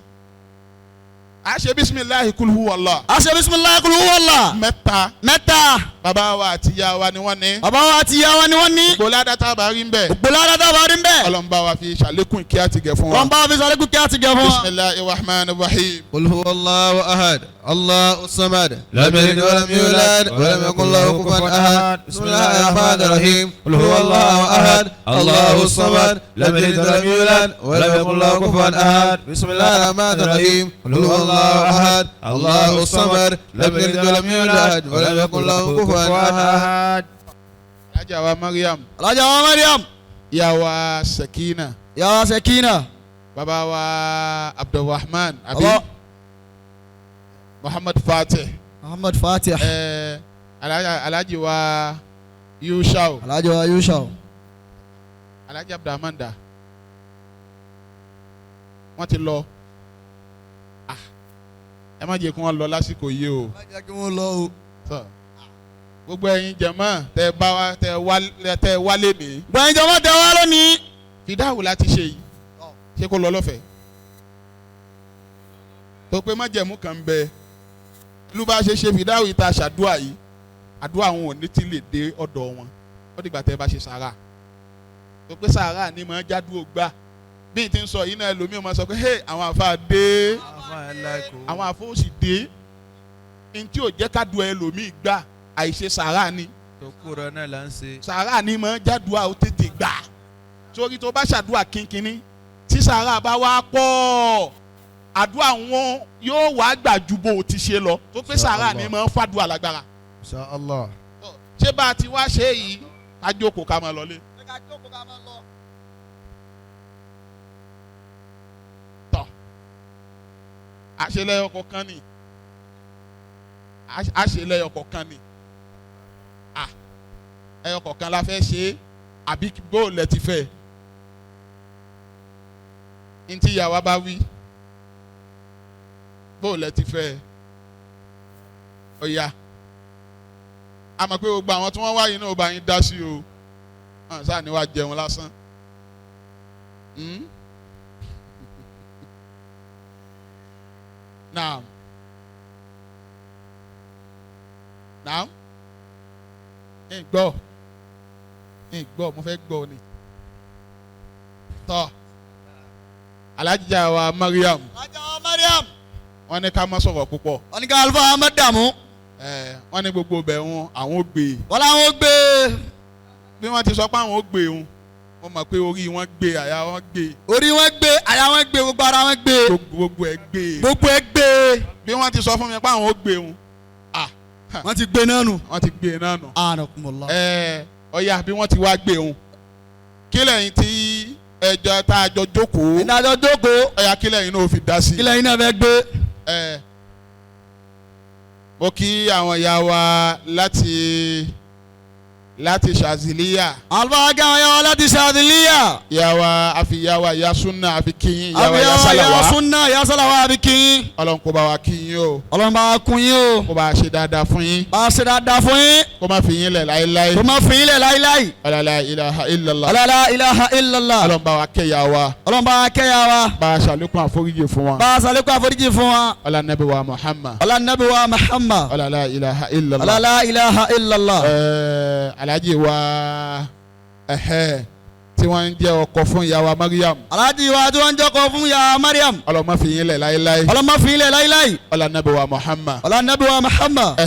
A ṣe bisimilahi kul huwallah. A ṣe bisimilahi kul huwallah. Mẹ́ta. Mẹ́ta. Bàbá wa àti ìyá wa ni wọ́n ní. Bàbá wa àti ìyá wa ni wọ́n ní. Gbogbo ládàá bá rí ń bẹ̀. Gbogbo ládàá bá rí ń bẹ̀. Ọlọ́run bá wa fi ṣàlékún ìkẹ́ àti gẹ̀ fún wa. Ọlọ́run bá wa fi ṣàlékún ìkẹ́ àti gẹ̀ fún wa. Bisimilahi rahman rahim. Qul huwallahu ahad, Allahu samad, lam yalid wa lam yulad, wa lam yakun lahu kufuwan ahad. Bisimilahi rahman rahim. Qul huwallahu ahad, Allahu samad, lam yalid wa lam yulad, wa lam yakun lahu kufuwan ahad. Bisimilahi rahman rahim. Qul huwallahu ahad, Allahu samad, lam yalid wa lam yulad, wa lam yakun lahu kufuwan ahad. Alhaja wa Mariam. Alhaja wa Mariam. Ìyá wa Sakina. Ìyá wa Sakina. Bàbá wa Abdulrahman abi Muhammad Fatih. Muhammad Fatih. Alhaji wa Yushau. Alhaji wa Yushau. Alhaji Abdulrahman da. Wọ́n ti lọ. Ẹ má jẹ́ kí wọ́n lọ lásìkò yìí o. Má jẹ́ kí wọ́n lọ o. Gbogbo ẹ̀yin jẹ̀mọ́ tẹ bá wa tẹ wálé ní. Gbogbo ẹ̀yin jẹ̀mọ́ tẹ wá lónìí. Fìdáhùn láti ṣe yìí, ṣé kó lọ lọ́fẹ̀ẹ́? Tó pé májẹ̀mú kan bẹ. Ló bá ṣe ṣe fìdáhùn yìí ta ṣàdúrà yìí, àdúrà wọn ò ní ti lè dé ọ̀dọ̀ wọn. Ó dìgbà tẹ bá ṣe sàrà. Tó pé sàrà ni màá jádùú gbà. Bí n ti ń sọ yìí náà ẹlòmíì máa sọ pé hey àwọn àfa dé, àwọn àfa ó sì dé. N tí ò jẹ́ ká du ẹlòmíì gbà àìṣe sàrà ni. Tòkúrọ̀ náà là ń ṣe. Sàrà ni màá jádùá ó tètè gbà. Torí tó bá ṣàdúrà kínkínní tí sàrà bá wá pọ̀, àdúrà wọn yóò wá gbà ju bó o ti ṣe lọ. Tó pé sàrà ni màá fàdúrà lágbára. Insha Allah. Ṣé bá a ti wá ṣe yìí ká jókòó ká máa lọlé. Tọ́ àṣelẹ́yọ kọ̀ọ̀kan ni, àṣelẹ́yọ kọ̀ọ̀kan ni, ẹyọ kọ̀ọ̀kan la fẹ́ ṣe àbí bóòlù ẹ ti fẹ́. Ntí ìyàwó bá wí bóòlù ẹ ti fẹ́. Ọ̀ya a mọ̀ pé gbogbo àwọn tí wọ́n wáyé náà bá yín dá sí o, àwọn sáà ni wàá jẹun lásán. Naam. Naam. Ń gbọ́, mo fẹ́ gbọ́ ni. Tọ́ Alhaja wa Mariam. Alhaja wa Mariam. Wọ́n ní ká má sọ̀rọ̀ púpọ̀. Wọ́n ní ká àlùfáà má dààmú. Wọ́n ní gbogbo bẹ̀ wọn àwọn ò gbé. Wọ́n làwọn ò gbé. Bí wọ́n ti sọ pé àwọn ò gbé wọn, wọ́n mọ̀ pé orí wọn gbé, àyà wọn gbé. Orí wọn gbé, àyà wọn gbé, gbogbo ara wọn gbé. Gbogbo ẹ gbé. Gbogbo ẹ gbé. Bí wọ́n ti sọ fún mi pé àwọn ò gbé wọn. Wọ́n ti gbé náà nù. Wọ́n ti gbé náà nù. Anakumullah. Ọ̀ya bí wọ́n ti wá gbé wọn. Kí lẹ́yìn tí ẹjọ́ tá a jọ jókòó. Ìdájọ́ jókòó. Ọ̀yà kí lẹ́yìn náà fi dá sí. Kí lẹ́yìn náà fẹ́ gbé. Ẹ mo kí àwọn ìyá wa láti Ṣàzìlíyà. Àlùfáà kí àwọn ìyá wa láti Ṣàzìlíyà. Ìyá wa àfi ìyá wa ìyá súnà àfi kíyìn. Ìyá wa ìyá sálàwá. Ìyá súnà ìyá sálàwá àfi kíyìn. Ọlọ́run kó bá wa kíyìn o. Ọlọ́run bá wa kún yín o. Kó bá wa ṣe dáadáa fún yín. Bá a ṣe dáadáa fún yín. Kó má fi yín lẹ̀ láéláé. Kó má fi yín lẹ̀ láéláé. La ilaha illallah. La ilaha illallah. Ọlọ́run bá wa kẹ́ ìyá wa. Ọlọ́run bá wa kẹ́ ìyá wa. Bá a ṣàlékún àforíjì fún wa. Bá a ṣàlékún àforíjì fún wa. Ọlá nabi wa Muhammad. Ọlá nabi wa Muhammad. La ilaha illallah. La ilaha illallah. Alhaji wa tí wọ́n ń jẹ́ ọkọ fún ìyá wa Mariam. Alhaji wa tí wọ́n ń jẹ́ ọkọ fún ìyá Mariam. Ọlọ́run má fi yín lẹ̀ láéláé. Ọlọ́run má fi yín lẹ̀ láéláé. Ọlá nabi wa Muhammad. Ọlá nabi wa Muhammad.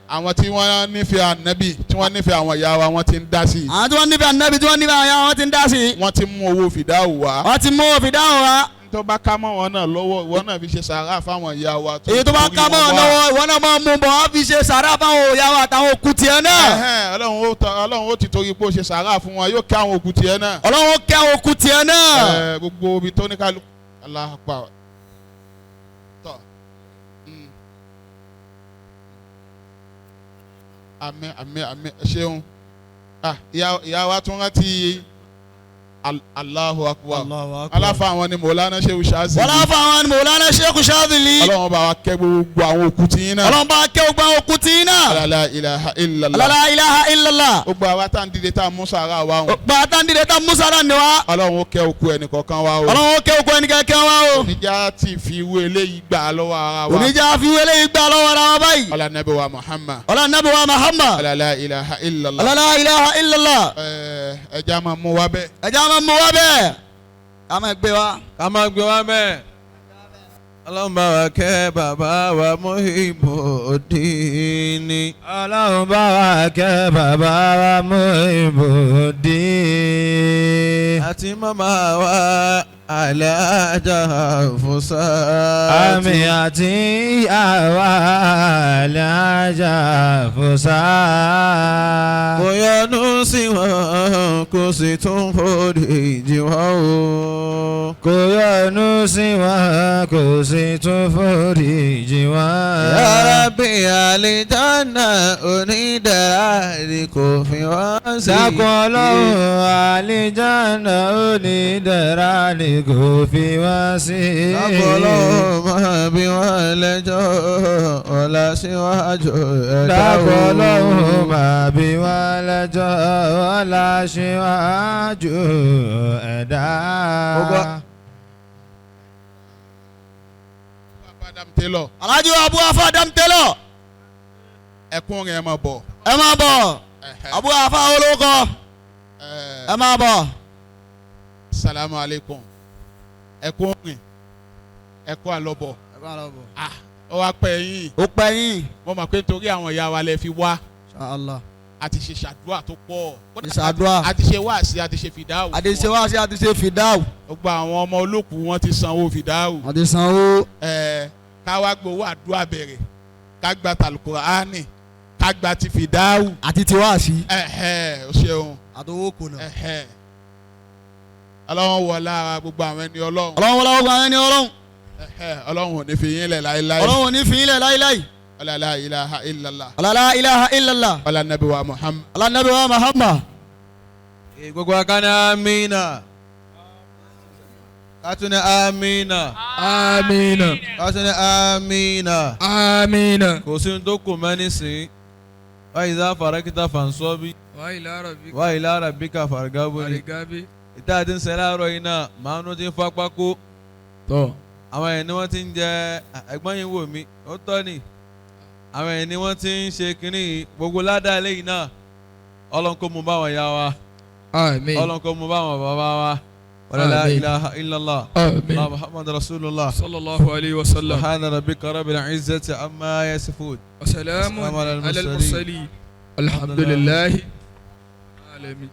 Àwọn tí wọ́n nífẹ̀ẹ́ ànábì tí wọ́n nífẹ̀ẹ́ àwọn ìyá wa wọ́n ti ń dá sí i. Àwọn tí wọ́n nífẹ̀ẹ́ ànábì tí wọ́n nífẹ̀ẹ́ àwọn ìyá wa wọ́n ti ń dá sí i. Wọ́n ti mú owó fìdáhùn wá. Wọ́n ti mú owó fìdáhùn wá. Tó bá ká mọ́ wọn náà lọ́wọ́ ìwọ náà fi ṣe sàárà fáwọn ìyá wa. Èyí tó bá ká mọ́ wọn lọ́wọ́ ìwọ náà máa mú bọ̀ wá fi ṣe sàárà fáwọn ìyá wa àtàwọn òkú tiẹ̀ náà. Ọlọ́run ó ti torí pé ó ṣe sàárà fún wọn yóò kẹ́ àwọn òkú tiẹ̀ náà. Ọlọ́run ó kẹ́ àwọn òkú tiẹ̀ náà. Gbogbo ibi tó ní kálukú Allahu Akbar. Tọ́ àmín àmín àmín ṣeun. Ìyá wa tún rántí Allahu Akbar. Aláfa àwọn ni Mọ̀lánà Sheikh Shazili. Aláfa àwọn ni Mọ̀lánà Sheikh Shazili. Ọlọ́run bá wa kẹ́ gbogbo àwọn òkú tí yín náà. Ọlọ́run bá wa kẹ́ gbogbo àwọn òkú tí yín náà. La ilaha illallah. La ilaha illallah. Gbogbo àwa tá ń dìde tá a mú sàrà wa. Gbogbo àwa tá ń dìde tá a mú sàrà ni wa. Ọlọ́run ó kẹ́ òkú ẹnì kọ̀ọ̀kan wa o. Ọlọ́run ó kẹ́ òkú ẹnì kọ̀ọ̀kan wa o. Oníjà ti fi ìwé eléyìí gbà lọ́wọ́ ara wa. Oníjà fi ìwé eléyìí gbà lọ́wọ́ ara wa báyìí. Ọlá nabi wa Muhammad. Ọlá nabi wa Muhammad. La ilaha illallah. La ilaha illallah. Ẹja máa mú wa bẹ́ẹ̀. Ẹja máa mú wa bẹ́ẹ̀. Ká máa gbé wa. Ká máa gbé wa bẹ́ẹ̀. Ọlọ́run bá wa kẹ́ bàbá wa Muhyiddin. Ọlọ́run bá wa kẹ́ bàbá wa Muhyiddin. Àti màmá wa Alhaja Fusat. Àmì àti àwa Alhaja Fusat. Kò yọ́nú sí wọn kò sì tún forí jì wọ́n o. Kò yọ́nú sí wọn kò sì tún forí jì wọ́n. Ya Rabbi àlìjáná onídàá ni kò fi wọ́n sí. Dákun Ọlọ́run àlìjáná onídàá ni kò fi wọ́n sí. Dákun Ọlọ́run máa bí wọ́n lẹ́jọ́ ọ̀la síwájú ẹ̀dá o. Dákun Ọlọ́run máa bí wọ́n lẹ́jọ́ ọ̀la síwájú ẹ̀dá. Alhaji Abu Afa Adam Taylor. Ẹkún rẹ̀ máa bọ̀. Ẹ máa bọ̀. Abu Afa olóko. Ẹ máa bọ̀. Salamu alaikum. Ẹkún rìn. Ẹkún àlọ́bọ̀. Ó wá pẹ́ yín. Ó pẹ́ yín. Mo mọ̀ pé nítorí àwọn ìyá wa lẹ fi wá. Inshallah. A ti ṣe ṣàdúrà tó pọ̀. Ṣàdúrà. A ti ṣe wáàsí, a ti ṣe fìdáwù. A ti ṣe wáàsí, a ti ṣe fìdáwù. Gbogbo àwọn ọmọ olókùú wọn ti sanwó fìdáwù. Wọ́n ti sanwó. Ká wá gbowó àdúrà bẹ̀rẹ̀, ká gba tàlùkùránì, ká gba ti fìdáwù. Àti ti wáàsí. O ṣeun. Àtowó kò náà. Ọlọ́run wọ lára gbogbo àwọn ẹni Ọlọ́run. Ọlọ́run wọ lára gbogbo àwọn ẹni Ọlọ́run. Ọlọ́run ò ní fi yín lẹ̀ láéláé. Ọlọ́run ò ní fi yín lẹ̀ láéláé. La ilaha illallah. La ilaha illallah. Ọlá nabi wa Muhammad. Ọlá nabi wa Muhammad. Gbogbo wa ká ní amina. Ká tún ní amina. Amina. Ká tún ní amina. Amina. Kò sí ní tó kù mọ́ nísìnyí. Wa idha farakta fansobi. Wa ila rabbika fargabu. Ìta àti ń sẹ́ láàárọ̀ yìí náà màá nú ti ń fapá kó. Àwọn ẹ̀ ni wọ́n ti ń jẹ ẹ̀gbọ́n yìí wò mí ó tọ́ ni. Àwọn ẹ̀ ni wọ́n ti ń ṣe kínní gbogbo ládàá eléyìí náà. Ọlọ́run kó mú báwọn ya wa. Àmín. Ọlọ́run kó mú báwọn bàbá wa. La ilaha illallah. Àmín. Muhammad rasulullah. Sallallahu alayhi wa sallam. Subhana rabbika rabbil izzati amma yasifun. Wa salamun ala al-mursalin. Alhamdulillahi. Alamin.